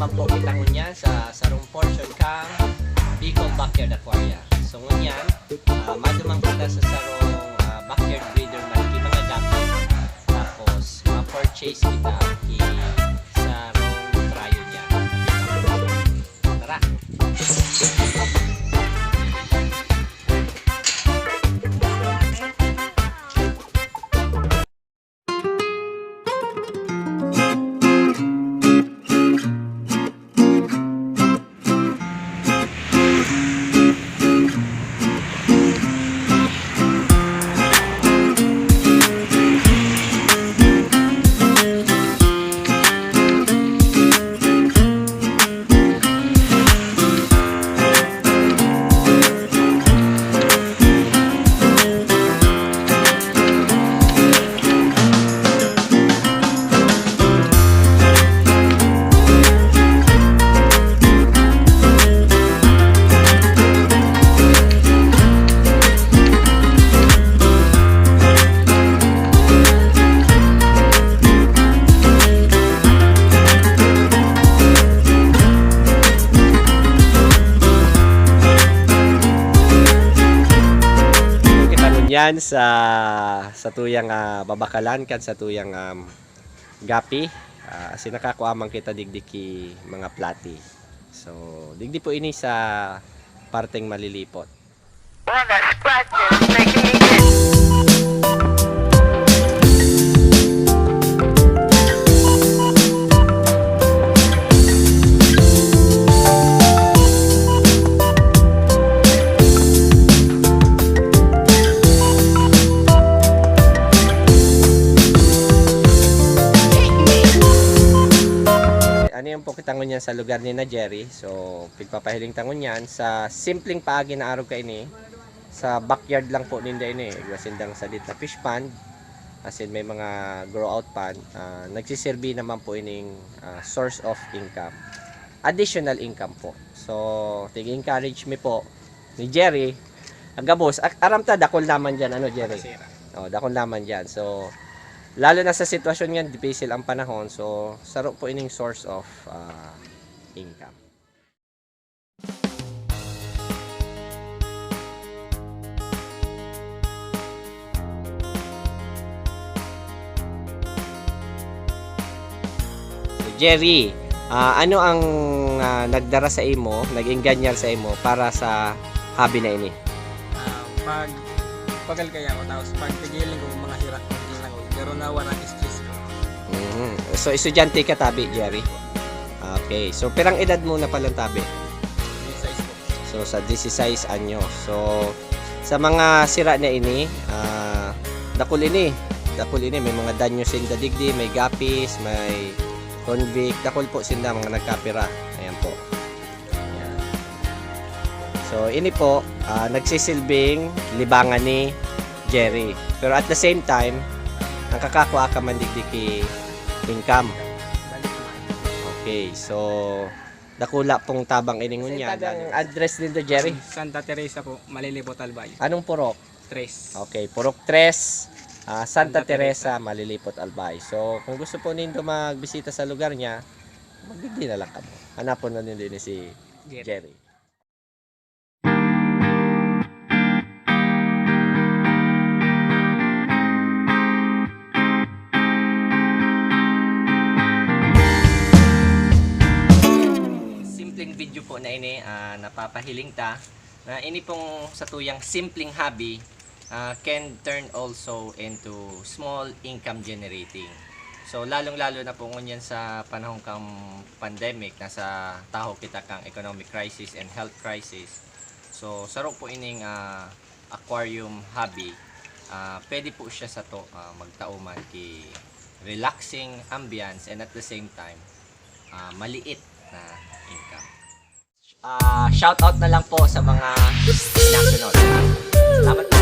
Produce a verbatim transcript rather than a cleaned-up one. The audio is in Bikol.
Ang po kita ngunyan sa sarong portion kang Bicol Backyard Aquaria. So ngunyan, ah, maduman kita sa sarong, ah, backyard breeder man ki mga gapi. Tapos, ma-purchase kita ki sarong cryo niya. Tara! Kita ngunyan sa, sa tuyang, ah, babakalan kan sa tuyang, um, gapi. Ah, asin nakakua man kita digdi ki mga platy. So, digdi po ini sa parteng Malilipot. Bonus practice technique. Ano yan po kita ngunyan sa lugar ni na Jerry. So, pigpapahiling ta ngunyan sa simpleng paagi na arog kaini. Sa backyard lang po ninda ini. Igwa sindang sadit na fish pond. As in, may mga grow out pond. Ah, nagsiserbi naman po ining, ah, source of income. Additional income po. So, tig-encourage mi po ni Jerry. Ang gabos, ak-, aram ta, dakul naman dyan, ano, Jerry? Makasira. Oh, dakul naman dyan. So, lalo na sa sitwasyon nga, dipisil ang panahon. So, saro po ining source of, ah, income. So, Jerry, ah, ano ang, ah, nagdara sa imo, nag-enganyan sa imo para sa hobby na ini? Ah, pag, pagal kaya ako, tapos pag tigilan ko mga hira, okay lang ako. Pero nawala ang stress ko. Mhm. So, estudyante ka tabi, Jerry? Okay. So, pirang edad mo na palang tabi? Disisais po. So, sa disisais anyos. So, sa mga sira na ini, ah, dakul ini. Dakul ini. May mga danyo sinda digdi, may gapis, may convict. Dakul po sinda, mga nagkapira. Ayan po. Ayan. So, ini po, ah, nagsisilbing libangan ni Jerry. Pero at the same time, ang kakakua ka man digdi ki income. Okay, so, dakula pong tabang ini ngunyan. Sa address nindo, Jerry? Santa Teresa po, Malilipot, Albay. Anong purok? Tres. Okay, purok tres, ah, Santa Santa Teresa, Teresa. Malilipot, Albay. So, kung gusto po nindo magbisita sa lugar niya, magdigdi na lang kamo. Hanapon na nindo ini si Jerry. Jerry. Simpleng video po na ini, ah, napapahiling ta na ini pong satuyang simpleng hobby, ah, can turn also into small income generating. So, lalong-lalo na po ngunyan sa panahon kang pandemic, nasa tahaw kita kang economic crisis and health crisis. So, saro po ining, ah, aquarium hobby. Ah, pwede po siya sato, ah, magtao man ki relaxing ambience and at the same time, ah, maliit na income. Ah, shout out na lang po sa mga nasunod. Salamat po.